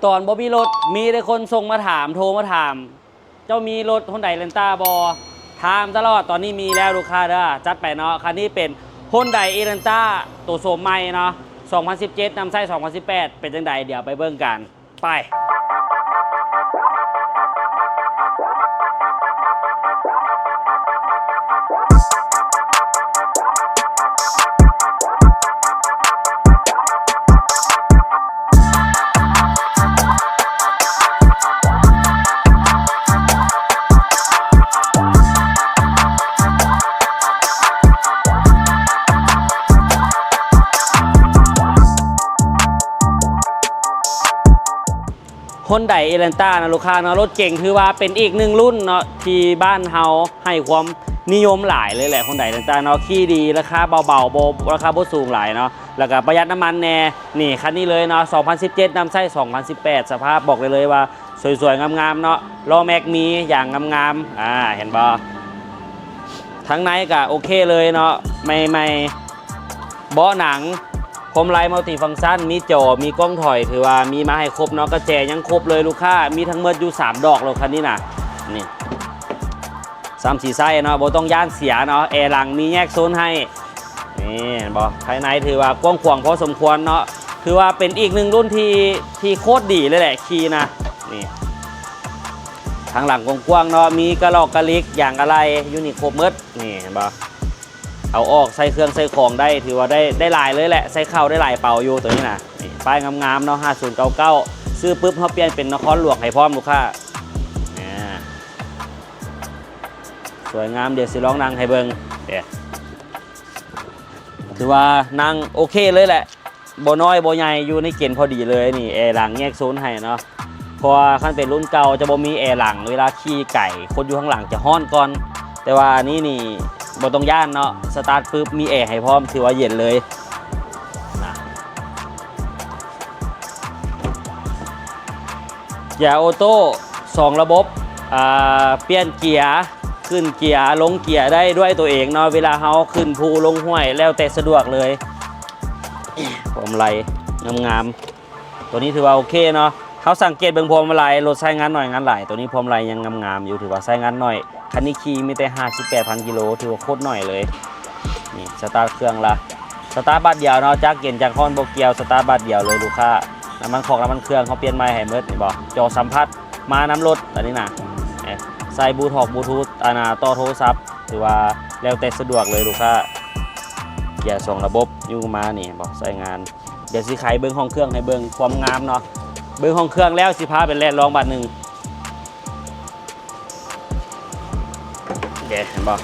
ຕອນບໍ່ມີລົດ ມີແຕ່ຄົນສົ່ງມາຖາມ ໂທມາຖາມ ເຈົ້າມີລົດ Hyundai Elantra ບໍ່? ຖາມຕະຫຼອດ. ຕອນນີ້ມີແລ້ວລູກຄ້າເດີ ຈັດໄປເນາະ. ຄັນນີ້ເປັນ Hyundai Elantra ໂຕໂສມໃໝ່ເນາະ ສອງພັນສິບເຈັດ ນຳໃຊ້ ສອງພັນສິບແປດ ເປັນຈັ່ງໃດ ດຽວໄປເບິ່ງກັນ. ໄປ. Hyundai Elantra ນະລູກຄ້າເນາະ, ລົດເກັງຖືວ່າເປັນອີກໜຶ່ງລຸ້ນເນາະ ທີ່ບ້ານເຮົາໃຫ້ຄວາມນິຍົມຫຼາຍເລີຍແຫຼະ Hyundai Elantra ເນາະ, ຂີ່ດີ ລາຄາເບົາໆ ບໍ່ ລາຄາບໍ່ສູງຫຼາຍເນາະ ແລ້ວກໍປະຢັດນ້ຳມັນແດ່. ນີ້ ຄັນນີ້ເລີຍເນາະ ສອງພັນສິບເຈັດ ນຳໃຊ້ ສອງພັນສິບແປດ ສະພາບບອກໄດ້ເລີຍວ່າສວຍໆ ງາມໆ ເນາະ, ລໍ້ແມັກມີ ຢາງງາມໆ ອາ ເຫັນບໍ່? ທາງໃນກໍໂອເຄເລີຍເນາະ ໃໝ່ໆ ເບາະໜັງ ພວງມາໄລ Multifunction ມີຈໍ ມີກ້ອງຖອຍ ຖືວ່າມີມາໃຫ້ຄົບເນາະ, ກະແຈຍັງຄົບເລີຍລູກຄ້າ ມີທັງໝົດຢູ່ສາມດອກ ລົດຄັນນີ້ນະ ນີ້ ສາມສີ່ໄຊເນາະ ບໍ່ຕ້ອງຢ້ານເສຍເນາະ, ແອຫຼັງມີແຍກໂຊນໃຫ້. ນີ້ ເຫັນບໍ່? ພາຍໃນຖືວ່າກວ້າງຂວາງພໍສົມຄວນເນາະ, ຖືວ່າເປັນອີກໜຶ່ງລຸ້ນທີ່ ທີ່ໂຄດດີເລີຍແຫຼະ ຂີ່ນະ. ນີ້ ທາງຫຼັງກວ້າງໆ ເນາະ, ມີກະຫຼອກກະລິກ ຢາງອາໄຫຼ່ຢູ່ນີ້ຄົບໝົດ. ນີ້ ເຫັນບໍ່? ເອົາອອກໃສ່ເຄື່ອງໃສ່ຂອງໄດ້ ຖືວ່າໄດ້ ໄດ້ຫຼາຍເລີຍແຫຼະ, ໃສ່ເຂົ້າໄດ້ຫຼາຍເປົາຢູ່ໂຕນີ້ນະ. ນີ້ ປ້າຍງາມໆ ເນາະ ຫ້າສູນເກົ້າເກົ້າ ຊື້ປຶບເຮົາປ່ຽນເປັນນະຄອນຫຼວງໃຫ້ພ້ອມລູກຄ້າ. ອາ ສວຍງາມ ດຽວຊິລອງນັ່ງໃຫ້ເບິ່ງເດ້. ຖືວ່ານັ່ງໂອເຄເລີຍແຫຼະ ບໍ່ນ້ອຍບໍ່ໃຫຍ່ ຢູ່ໃນເກນພໍດີເລີຍ. ນີ້ ແອຫຼັງແຍກໂຊນໃຫ້ເນາະ, ເພາະວ່າຄັນເປັນລຸ້ນເກົ່າຈະບໍ່ມີແອຫຼັງ, ເວລາຂີ່ໄກຄົນຢູ່ຂ້າງຫຼັງຈະຮ້ອນກ່ອນ. ແຕ່ວ່າອັນນີ້ນີ້ບໍ່ຕ້ອງຢ້ານເນາະ, ສະຕາດປຶບມີແອໃຫ້ພ້ອມ ຖືວ່າເຢັນເລີຍນະ. ເກຍໂອໂຕ້ສອງລະບົບ ອາ ປ່ຽນເກຍ ຂຶ້ນເກຍ ລົງເກຍໄດ້ດ້ວຍຕົວເອງເນາະ, ເວລາເຮົາຂຶ້ນພູລົງຫ້ວຍ ແລ້ວແຕ່ສະດວກເລີຍ. ພວງມາໄລງາມໆ ຕົວນີ້ຖືວ່າໂອເຄເນາະ. ເຮົາສັງເກດເບິ່ງພວງມາໄລ ລົດໃຊ້ງານໜ້ອຍງານຫຼາຍ, ຕົວນີ້ພວງມາໄລຍັງງາມໆຢູ່ ຖືວ່າໃຊ້ງານໜ້ອຍ. ຄັນນີ້ຂີ່ມີແຕ່ຫ້າສິບແປດພັນກິໂລ ຖືວ່າໂຄດໜ້ອຍເລີຍ. ນີ້ ສະຕາດເຄື່ອງລະ ສະຕາດບາດດຽວເນາະ, ຈັກເຢັນຈັກຮ້ອນບໍ່ກ່ຽວ ສະຕາດບາດດຽວເລີຍລູກຄ້າ. ນ້ຳມັນຄອກນ້ຳມັນເຄື່ອງເຮົາປ່ຽນໃໝ່ໃຫ້ໝົດ ນີ້ບໍ ຈໍສຳຜັດມານຳລົດ ອັນນີ້ນະ. ເອີ ໃສ່ບລູທູດ ບລູທູດ ອັນນ່າ ຕໍ່ໂທລະສັບ ຖືວ່າແລ້ວແຕ່ສະດວກເລີຍລູກຄ້າ. ເກຍສອງລະບົບຢູ່ມານີ້ ເຫັນບໍ່ ໃຊ້ງານ. ດຽວຊິໄຂເບິ່ງຫ້ອງເຄື່ອງໃຫ້ເບິ່ງຄວາມງາມເນາະ, ເບິ່ງຫ້ອງເຄື່ອງແລ້ວຊິພາໄປແລ່ນລອງບາດໜຶ່ງ. ເດ້ ເຫັນບໍ່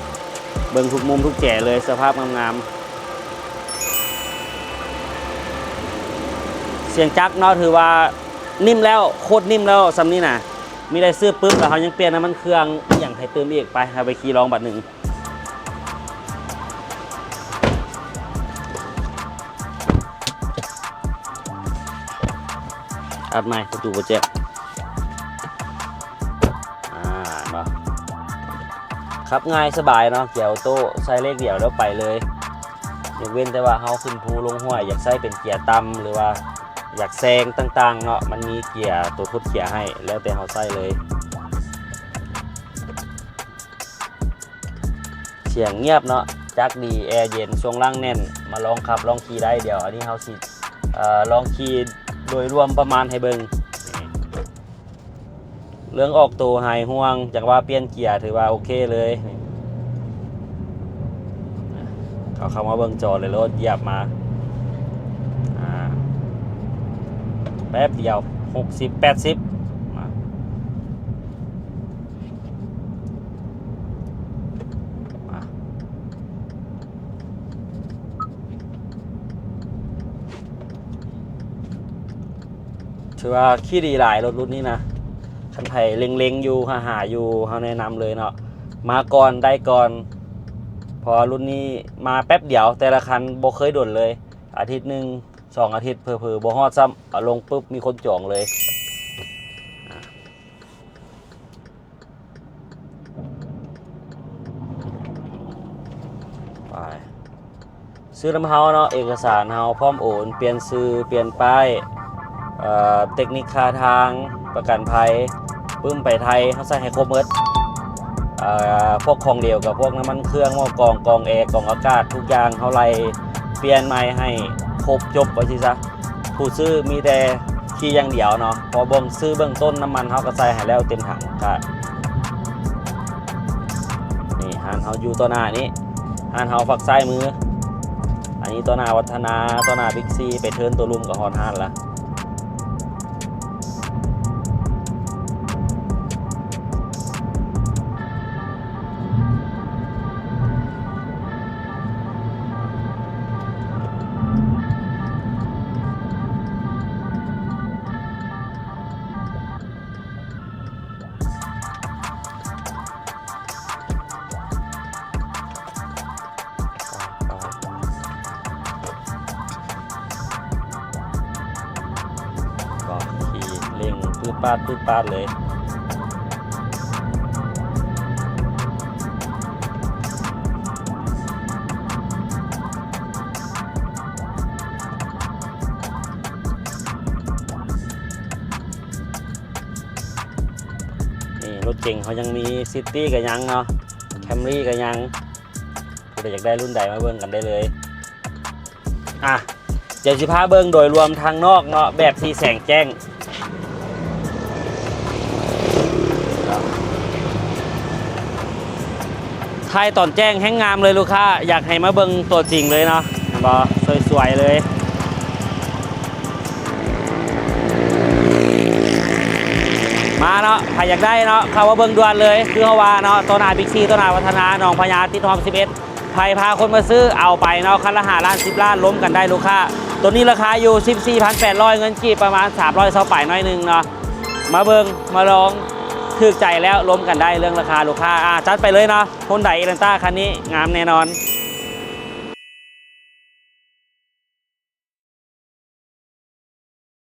ເບິ່ງທຸກມຸມທຸກແຈເລີຍ ສະພາບງາມໆ. ສຽງຈັກເນາະ ຖືວ່ານິ້ມແລ້ວ ໂຄດນິ້ມແລ້ວຊ່ຳນີ້ນະ. ມີແຕ່ຊື້ປຶບ ແລ້ວເຮົາຍັງປ່ຽນນ້ຳມັນເຄື່ອງອີ່ຫຍັງໃຫ້ຕື່ມອີກ. ໄປ ເຮົາໄປຂີ່ລອງບາດໜຶ່ງ. ອັດໃໝ່ ປະຕູບໍ່ແຈ້ງ. ອາ ເນາະ ຂັບງ່າຍສະບາຍເນາະ ເກຍໂອໂຕ້ ໃສ່ເລກດຽວແລ້ວໄປເລີຍ. ຍົກເວັ້ນແຕ່ວ່າເຮົາຂຶ້ນພູລົງຫ້ວຍ ຢາກໃຊ້ເປັນເກຍຕ່ຳ ຫຼືວ່າຢາກແຊງຕ່າງໆເນາະ, ມັນມີເກຍ ໂຕໂຄດເກຍໃຫ້ ແລ້ວແຕ່ເຮົາໃຊ້ເລີຍ. ສຽງງຽບເນາະ ຈັກດີ ແອເຢັນ ຊ່ວງລ່າງແໜ້ນ ມາລອງຂັບລອງຂີ່ໄດ້. ດຽວອັນນີ້ເຮົາຊິ ເອີ ລອງຂີ່ໂດຍລວມປະມານໃຫ້ເບິ່ງ. ເລື່ອງອອກໂຕຫາຍຫ່ວງ ຈັງຫວະປ່ຽນເກຍ ຖືວ່າໂອເຄເລີຍ. ເອົາເຂົ້າມາເບິ່ງຈໍເລີຍໂລດ ຢຽບມາ ອາ ແປັບດຽວ ຫົກສິບ ແປດສິບ ມາ. ຖືວ່າຂີ່ດີຫຼາຍລົດລຸ້ນນີ້ນະ, ຄັນໃຜເລັງໆຢູ່ ຫາໆຢູ່ ເຮົາແນະນຳເລີຍເນາະ, ມາກ່ອນໄດ້ກ່ອນ ເພາະວ່າລຸ້ນນີ້ມາແປັບດຽວ ແຕ່ລະຄັນບໍ່ເຄີຍດົນເລີຍ, ອາທິດໜຶ່ງ ສອງອາທິດ ເຜີໆບໍ່ຮອດຊ້ຳ ເອົາລົງປຶບມີຄົນຈອງເລີຍ. ໄປ ຊື້ນຳເຮົາເນາະ, ເອກະສານເຮົາພ້ອມໂອນ, ປ່ຽນຊື່, ປ່ຽນປ້າຍ, ເ ເອີ ເຕັກນິກຄ່າທາງ ປະກັນໄພ ປຶ້ມໄປໄທ ເຮົາໃສ່ໃຫ້ຄົບໝົດ. ເອີ ພວກຂອງເຫຼວກັບພວກນ້ຳມັນເຄື່ອງ ໝໍ້ກອງ ກອງແອ ກອງອາກາດ ທຸກຢ່າງເຮົາໄລ່ປ່ຽນໃໝ່ໃຫ້ຄົບຈົບ ວ່າຊີ້ຊະ. ຜູ້ຊື້ມີແຕ່ຂີ່ຢ່າງດຽວເນາະ ເພາະເບິ່ງ ຊື້ເບື້ອງຕົ້ນ ນ້ຳມັນເຮົາກໍໃສ່ໃຫ້ແລ້ວເຕັມຖັງ. ກະ ນີ້ຮ້ານເຮົາຢູ່ຕໍ່ໜ້ານີ້ ຮ້ານເຮົາຝັ່ງຊ້າຍມື. ອັນນີ້ຕໍ່ໜ້າວັດທະນາ ຕໍ່ໜ້າບິກຊີ ໄປເທີນຕົວລຸ່ມກໍຮອດຮ້ານລະ. ກໍຂີ່ເລັ່ງປຶດປາດ ປຶດປາດເລີຍ. ນີ້ລົດເກັງເຮົາຍັງມີ ຊິດຕີ້ກໍຍັງເນາະ ແຄມຣີກໍຍັງ. ຜູ້ໃດຢາກໄດ້ລຸ້ນໃດມາເບິ່ງກັນໄດ້ເລີຍ. ອ່ະ ດຽວຊິພາເບິ່ງໂດຍລວມທາງນອກເນາະ ແບບທີ່ແສງແຈ້ງ. ຖ່າຍຕອນແຈ້ງແຮ່ງງາມເລີຍລູກຄ້າ ຢາກໃຫ້ມາເບິ່ງຕົວຈິງເລີຍເນາະ ເຫັນບໍ່? ສວຍໆເລີຍ. ມາເນາະ ໃຜຢາກໄດ້ເນາະ ເຂົ້າມາເບິ່ງດ່ວນເລີຍ. ຄືເຮົາວ່າເນາະ ຕໍ່ໜ້າບິກຊີ ຕໍ່ໜ້າວັດທະນາ ໜອງພະຍາ ຕິດຮ່ອມສິບເອັດ ໃຜພາຄົນມາຊື້ເອົາໄປເນາະ ຄັນລະຫ້າລ້ານ ສິບລ້ານ ລົມກັນໄດ້ລູກຄ້າ. ໂຕນີ້ລາຄາຢູ່ ສິບສີ່ພັນແປດຮ້ອຍ ເງິນກີບ ປະມານ ສາມຮ້ອຍຊາວປາຍໜ້ອຍໜຶ່ງເນາະ. ມາເບິ່ງມາລອງ ຖືກໃຈແລ້ວລົມກັນໄດ້ເລື່ອງລາຄາລູກຄ້າ. ອ່າ ຈັດໄປເລີຍເນາະ Hyundai Elantra ຄັນນີ້ງາມແນ່ນອນ.